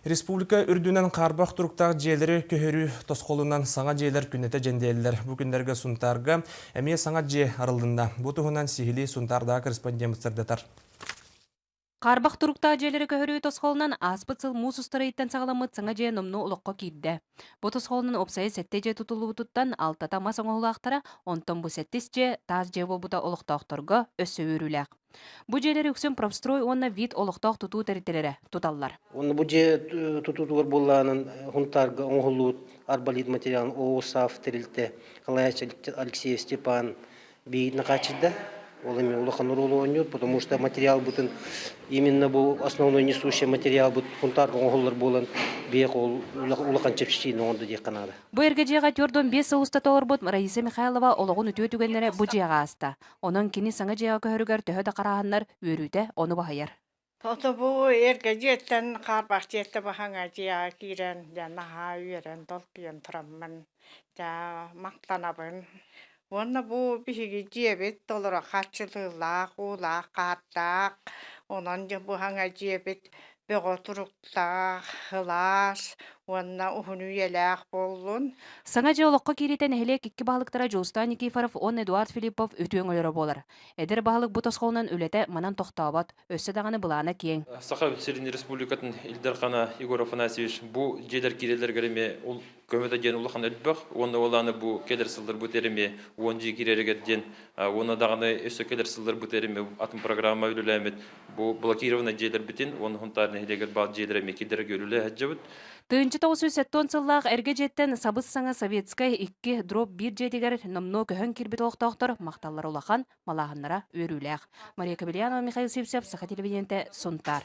Республика үрдүнэн хаарбах туруктаах дьиэлэри көһөрүү тосхолунан саҥа дьиэлэр күннэтэ дьэндэйэллэр. Бу күннэргэ Сунтаарга эмиэ саҥа дьиэ арыллынна. Бу туһунан сиһилии Сунтаардааҕы корреспондент сырдатар. Хаарбах туруктаах дьиэлэри көһөрүү тосхолунан ааспыт сыл муус устар ыйыттан саҕаламмыт саҥа дьиэ номнуо олоххо киирдэ. Бу тосхолунан уопсайа сэттэ дьиэ тутуллубутуттан алтата мас оҥоһуулаахтара, онтон бу сэттис дьиэ таас дьиэ буолбута олохтоохторго өссө үөрүүлээх. Бу дьиэлэри үксүн профстрой уонна вид олохтоох тутуу тэрилтэлэрэ туталлар. Уонна бу дьиэ тутуутугар буоллаҕынан Хунтаарга оҥоһуллубут арболит материалын ООСАФ тэрилтэ салайааччы Алексеев Степан биһигини хааччыйда. Ол эмиэ улахан оруолу оонньуур, потому что материалбытын именно бу основной несущий материалбыт Хунтаарга оҥоһуллар буолан биһиэхэ ол улахан чэпчэтиини оҥордо диэххэ наада. Бу эргэ дьиэҕэ 45 сыл устата олорбут Раиса Михайлова олоҕун үтүө түгэннэрэ бу дьиэҕэ ааста. Онон кини саҥа дьиэҕэ көһөрүгэр төһө да харааһыннар үөрүүтэ ону баһыйар. Ото бу эргэ дьиэттэн хаарбах дьиэттэн баһаҥа дьиэҕэ киирэн дьэ наһаа үөрэн долгуйан тураммын дьэ махтанабын. Уонна бу биһиги дьиэбит толору хааччылыылаах, уулаах, хаардаах. Онон дьэ бу хаҥа дьиэбит бөҕө туруктаах, сылаас уонна уһун үйэлээх буоллун. Саҥа дьиэ олоххо киириитэ нэһилиэк икки баһылыктара Дьулустаан Никифоров уонна Эдуард Филиппов үтүө өҥөлөрө буолар. Эдэр баһылык бу тосхолунан үлэтэ манан тохтообот, өссө даҕаны былаана киэҥ. Саха сирин республикатын Ил Дархана Егор Афанасьевич бу дьиэлэр киирэллэригэр эмиэ көмөтө диэн улахан элбэх уонна ол ааны бу кэлэр сылларбыт эмиэ уон дьиэ киирэригэр диэн уонна даҕаны өссө кэлэр сылларбыт эмиэ атын программа үлэлээммит бу блокированный дьиэлэрбитин уонна Хунтаар нэһилиэгэр баар дьиэлэр эмиэ киллэрэргэ үлэлэһэ сылдьабыт. 1970 сыллаах эргэ дьиэттэн сабыс-саҥа советскай икки дроп биир дьиэтигэр номнуо көһөн киирбит олохтоохтор махталлара улахан, малааһыннара үөрүүлээх. Мария Кобельянова, Михаил Сивцев, Саха телевидениетэ, Сунтаар.